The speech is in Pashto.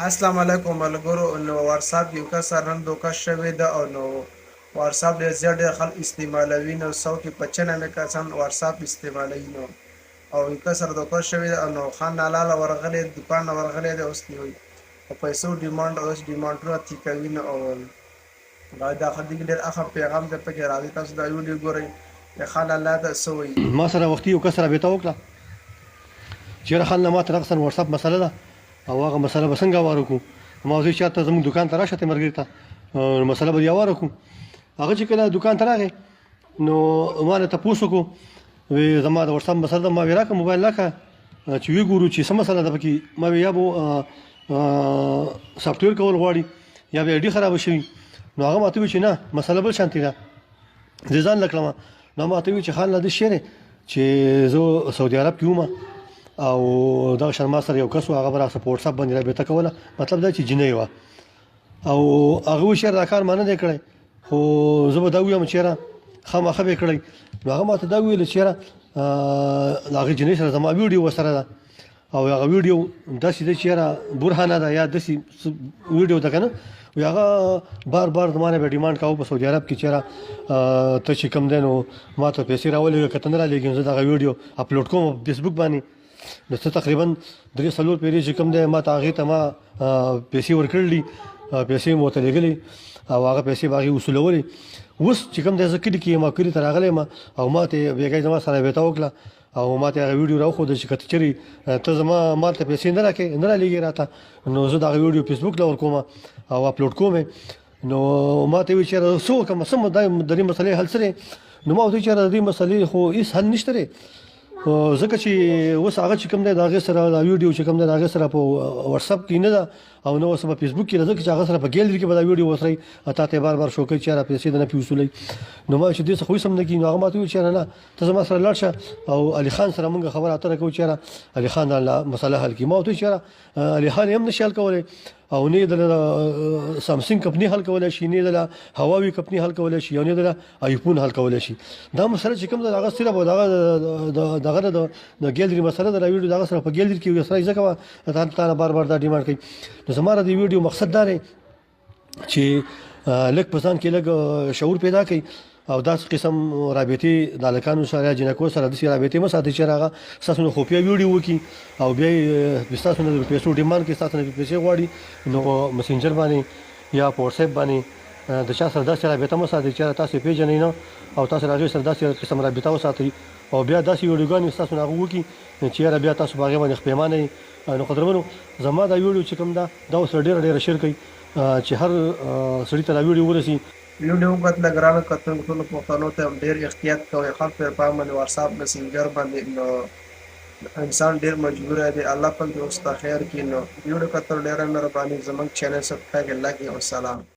اسلام علیکم ملګرو، نو واتساپ یو کس سره نن دوکه شوې ده او نو واتساپ ډېر زیات ډېر خلک استعمالوي، نو 100 کې 95 کسان واتساپ استعمالوي. نو او یو کس سره دوکه شوې ده او نو خان نالاله ورغلی، دکان نه ورغلی دی، اوس نیوي او پیسو ډیمانډ او داسې ډیمانډونه تی کوي. نو او دا خدای ډېر اخر پیغام دی پکې راځي، تاسو دا ویډیو ګورئ چې خان الله ته څه وایي. ما سره وختي یو کس رابطه وکړه چې یاره خان نه ماته دغه واتساپ مسله ده او هغه مسله به څنګه هواره کړو؟ ما ورته وویل چې ته زموږ دکان ته راشه، ته مرګري ته مسله به دې هواره کړو. هغه چې کله دکان ته راغی نو ما نه تپوس وکړو، وی زما د واتساپ مسله ده. ما وی راکړه، موبایل راکړه چې وی ګورو چې څه مسله ده پکې. ما وی یا به سافټویر کول غواړي یا به ایډي خرابه شوي. نو هغه ماته وی چې نه، مسله بل شانتي ده، زه ځان لکړم. نو ماته وی چې خان له دې شعر چې زه سعودي عرب کې وم او دغه شان ما سره یو کس و، هغه به راسره په واتساپ باندې رابطه کوله، مطلب دا چې جینۍ وه. او هغه وی چې دا کار ما نه دی کړی، خو زه به دا ووایم چې یاره خامخا به یې کړی. نو هغه ماته دا وویل چې یاره د هغې جینۍ سره زما ویډیو ورسره ده او هغه ویډیو داسې ده چې یاره برهانه ده یا داسې ویډیو ده که نه. وی هغه بار بار زما نه به ډیمانډ کاوه په سعودي عرب کې چې یاره ته چې کوم دی نو ما ته پیسې راولېږه، که ته نه رالېږې نو زه دغه ویډیو اپلوډ کوم په فیسبوک باندې. نو څه تقریبا 3-4 پیرې چې کوم دی ما ته هغې ته ما پیسې ورکړلي، پیسې مې ورته لېږلې او هغه پیسې به هغې وصولولې. اوس چې کوم دی زه کلي کې یم، کلي ته راغلی یم او ما ته بېګا زما سره رابطه وکړه او ما ته هغه ویډیو راوښوده چې که ته چېرې ته زما مال ته پیسې نه راکې، نه رالېږې راته، نو زه دغه ویډیو فیسبوک له ورکوم او اپلوډ کوم. نو ما ته وی چې څه وکړم، څه د دې مسلې حل څه دی؟ نو ما ورته وویل چې د دې مسلې خو هېڅ حل نشته دی، ځکه چې اوس هغه چې کوم دی د هغې سره دا ویډیو چې کوم دی د هغې سره په واتساپ کې نه ده او نه اوس په فیسبوک کې ده، ځکه چې هغه سره په ګیلري کې به دا ویډیو وسري او تا ته بار بار شو کوي چې یاره پیسې د نه پې وصولوي. نو ما چې دې څه خو هېڅ هم نه کېږي. نو هغه ما ته وویل چې یاره نه، ته زما سره لاړ شه او علي خان سره مونږ خبره اتره کوو چې یاره علي خان دا مسله حل کړي. ما ورته وویل چې یاره علي خان یې هم نه شي حل کولی او نه یې د سامسونګ کمپني حل کولی شي، نه یې د هواوي کمپني حل کولی شي او نه یې د آیفون حل کولی شي. دا مسله چې کوم ده هغه صرف دغه دغه د ګیلري مسله ده، دا ویډیو دغه سره په ګیلري کې وي سره ځکه تا نه بار بار دا ډیمانډ کوي. نو زما د ویډیو مقصد دا دی چې لږ په ځان کې لږ شعور پیدا کړئ او داسې قسم رابطې د هلکانو سره یا جینکو سره داسې رابطې مه ساتئ چې هغه ستاسو نه خفیه ویډیو وکړي او بیا یې ستاسو نه د پیسو ډیمانډ کوي، ستاسو نه پیسې غواړي. نو مسنجر باندې یا په واتساپ باندې د چا سره داسې رابطه مه ساتئ چې تاسو یې پېژنئ نه او تاسو له هغې سره داسې قسم رابطه وساتئ او بیا داسې ویډیوګانې ستاسو نه هغه وکړي چې یاره بیا تاسو په هغې باندې پښېمانه یئ. نو قدرمنو، زما دا ویډیو چې کوم ده دا ورسره ډېره ډېره شیر کړئ چې هر سړي ته دا ویډیو ورسي. ویډیو وکتله ګرانو کتونکو، ټولو پښتنو ته هم ډیر احتیاط کوئ، خلکو یې پام باندې واتساپ مسنجر باندې نو انسان ډیر مجبور دی. الله پاک دې اوس ته خیر کړي. نو ویډیو کتلو ډیره مهرباني، زموږ چینل سبسکرایب، لایک او سلام.